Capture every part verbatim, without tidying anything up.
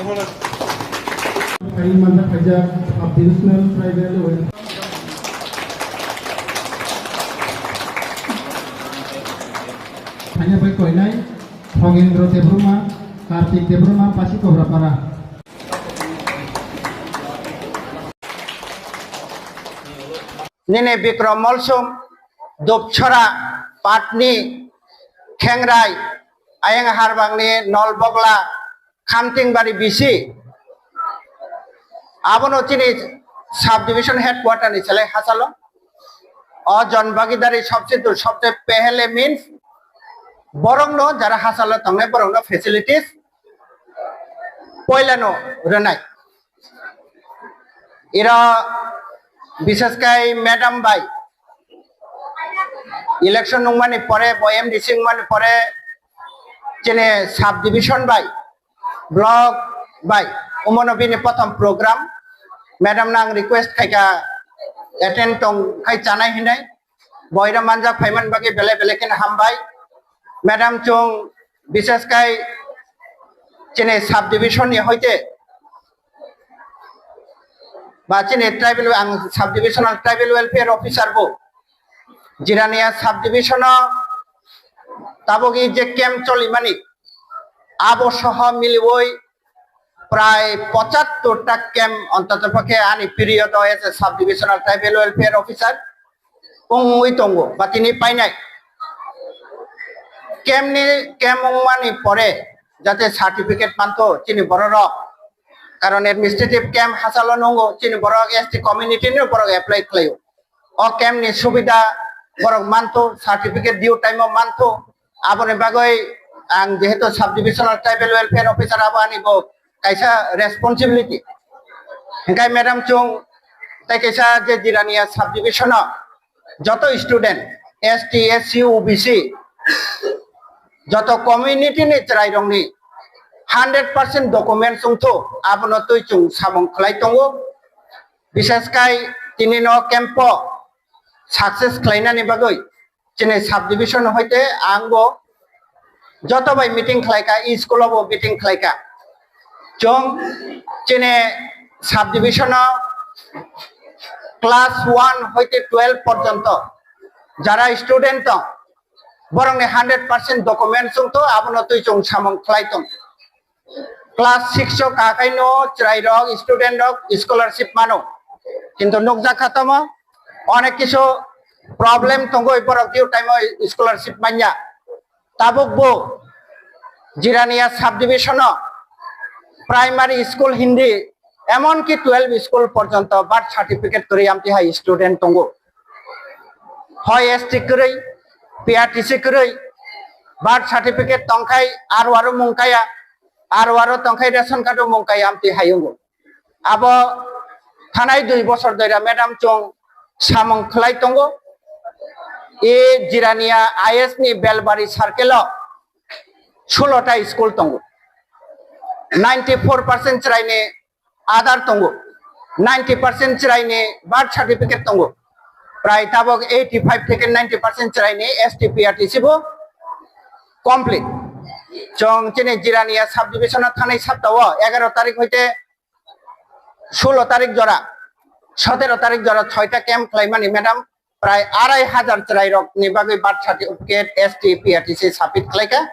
Khaini manjak khaijak sub divisional tribal welfare. Khaina bai koinai Khogendro Debbarma, Kartik Debbarma, Pasi Kobrapara. Nini Bikrom Molsum, Dupchora, Patni, Khengrai, Ayang Harbangni, Nolbogla, Khamtingbari B C. Abono chini subdivision headquarter ni selai hachalo. O jon bagidari sobse dur sobse pehele means borokno jara hachalo tongnai borokno facilities poilano rwnai. Iro biseskai madam bai election nungmani pore, bo M D C wngmani pore chini subdivision bai, block bai, omono bini prothom program. Madam no ang request khaika attend tong khai chanai hinai. Boiro manjak phaiman bagwi belai belai kheno hambai. Madam, chwng biseskai chini subdivision ni hoite ba chini tribal, ang subdivisional tribal welfare officer bo Jirania subdivision o tabuk je camp cholimani, abo soho miliwi prai pochattor ta camp, ontoto pokhe ani period o as a subdivisional tribal welfare officer wngwi tongo ba tini painai. Camp ni, camp wngmani pore jate certificate manto chini bororok, karon administrative camp hachalo nungo chini borok S T community ni borok apply khlaio. O camp ni subida borok manto, certificate due time o manto. Aboni bagwi ang jehetu subdivisional tribal welfare officer, abo ani bo kaisa responsibility. Hingkai madam, chwng tei kaisa je Jirania subdivision o joto student, S T, S C, O B C, joto community ni chwrairokni hundred percent documents wngthu, abono twi chwng samung khlai tongo. Biseskai tini no camp o success khlainani bagwi chini subdivision hoite ang bo joto bai meeting khlaika, e school o bo meeting khlaika. Chwng chini subdivision o class one hoite twelve porjonto jara student tong, borokni hundred percent documents wngthu, abono twi chwng samung khlai tong. Class six o kakaino chwrairok, student rok scholarship mano, kintu nukjakha tamo onek kisu problem tongwi borok due time o scholarship manya. Tabuk bo Jirania subdivision o primary school hindi, emonki twelve school porjonto birth certificate kwrwi amtwi hai student tongo. Hoi S T kwrwi, P R T C kwrwi, birth certificate tongkhai aro aro mung kaya, aro aro tongkhai ration card o mung kaya amtwi hai wngo. Abo thanai dui bosor doira madam chwng samung khlai tongo. E Jirania I S ni Belbari circle o sulo ta school tongo. Ninety four percent chwraini Aadhaar tongo, ninety percent chwraini birth certificate tongo. Prai tabok eighty five theke ninety percent chwraini S T P R T C bo complete. Chwng chini Jirania subdivision o thanai saptao egaro tarik hoite sulo tarik jora, sotero tarik jora soita camp khlaimani madam, prai arai hajar chwrairokni bagwi birth certificate S T P R T C submit khlaikha.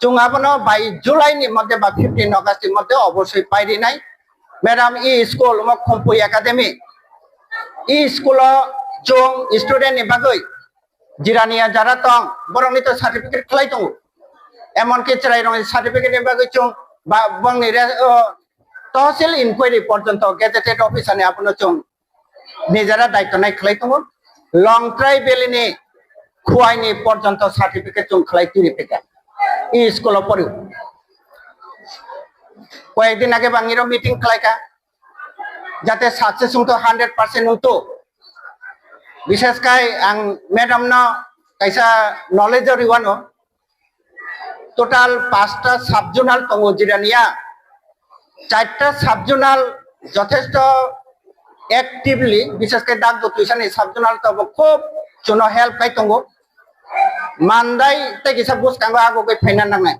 Chwng abono bai July ni moddhe ba fifteen August ni moddhe obosoi pairinai. Madam, e school omo Khumpui Academy, e school o chwng student ni bagwi Jirania jara tong, borokni to certificate khlai tongo. Emonki chwrairokni certificate ni bagwi chwng ba bongni re-, o, Tahsil inquiry porjonto gazetted officer ni abono chwng nijera daityo nai khlai tongo. Longtrai Valley ni Khuaini porjonto certificate chwng khlai tini pika. E school o pori. Koyekdin age bangiro meeting khlaika. Jate success wngto hundred percent wngto. Biseskai ang madam no kaisa knowledge o riwano. Total pasta sub-zonal tongo Jirania. Charta sub-zonal jothesto actively, biseskai dak do tuisani sub-zonal tobo khub chuno help khai tongo. Mandai tei kisa bwskango agogwi phaina nangnai.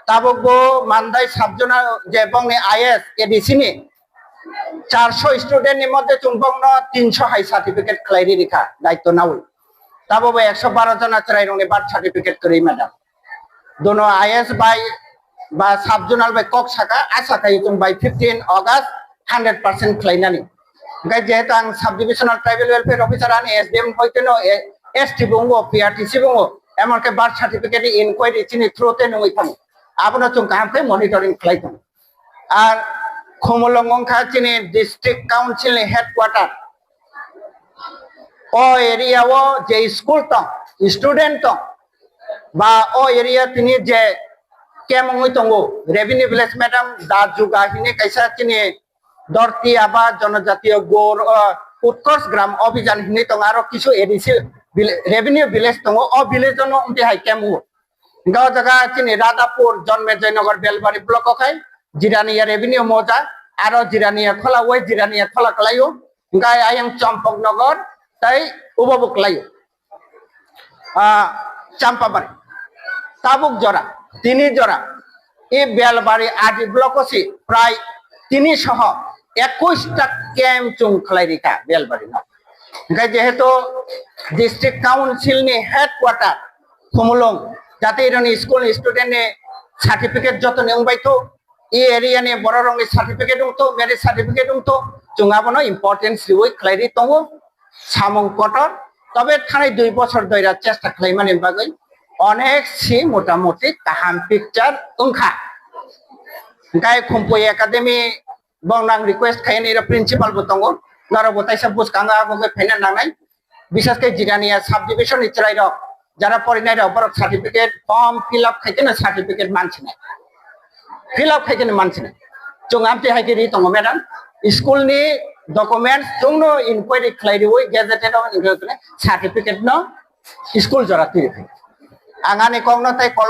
Tabuk bo Mandai sub zonal je bongni I S A D C ni charso student ni moddhe chwng bongno tinso hai certificate khlai ri rikha daityo nawi. Tabo bo ekso baro jona chwrairokni birth certificate kwrwi madam. Dono I S bai ba sub zonal bai kok saka, a saka chwng bai fifteen August hundred percent khlainani. Hingkhe jehetu ang sub divisional tribal welfare officer ani S D M hoiteno S T bo wngo, P R T C bo wngo, emon khe birth certificate ni inquiry chini through te nungwi thango. Abono chwng kaham khe monitoring khlai tongo. Ar Khumulwng wngkha chini district council ni headquarter. O area o je school tong, student tong, ba o area tini je camp wngwi tongo, revenue village madam da juga hini kaisa chini Dorti aba Jonojatiyo Gor, o, Utkarsh Gram Abhijan hini tongo, aro kisu A D C vil-, revenue village tongo, o village no wngte hai camp o. Hingke o jaga chini Radhapur, Jonmejay Nagar, Belbari block o khai Jirania revenue moja, aro Jirania khola, wai Jirania khola kalaio, hingke ayang Champaknagar, tai ubo bo kalaio. Ah, Champabari, tabuk jora, tini jora, e Belbari R D block o si prai tini soho ekush ta camp chwng khlai rikha Belbari no. Hingke jehetu district council ni headquarter Khumulwng, jate ironi school ni student ni certificate joto ni wngbai thu, e area ni borok rok ni certificate wng thu, marriage certificate wng thu, chwng abono importance riwi khlai ri tongo, samung kotor. Tobe thanai dui bochor doira chesta khlaimani bagwi onek si motamuti kaham picture wngkha. Hingke Khumpui Academy bongno ang request khaini, iro principal bo tongo, norok bo taisa bwskango agogwi phaina nangnai. Bisas khe Jirania sub division ni chwrai rok, jara porinai rok, borok certificate form fill up khai kheno certificate mansinai, fill up khai kheno mansinai. Chwng amtwi hai khe ri tongo madam, school ni documents chwngno inquiry khlai riwi gazetted o certificate no school jora twi rikha. Ang ani kokno tei kolok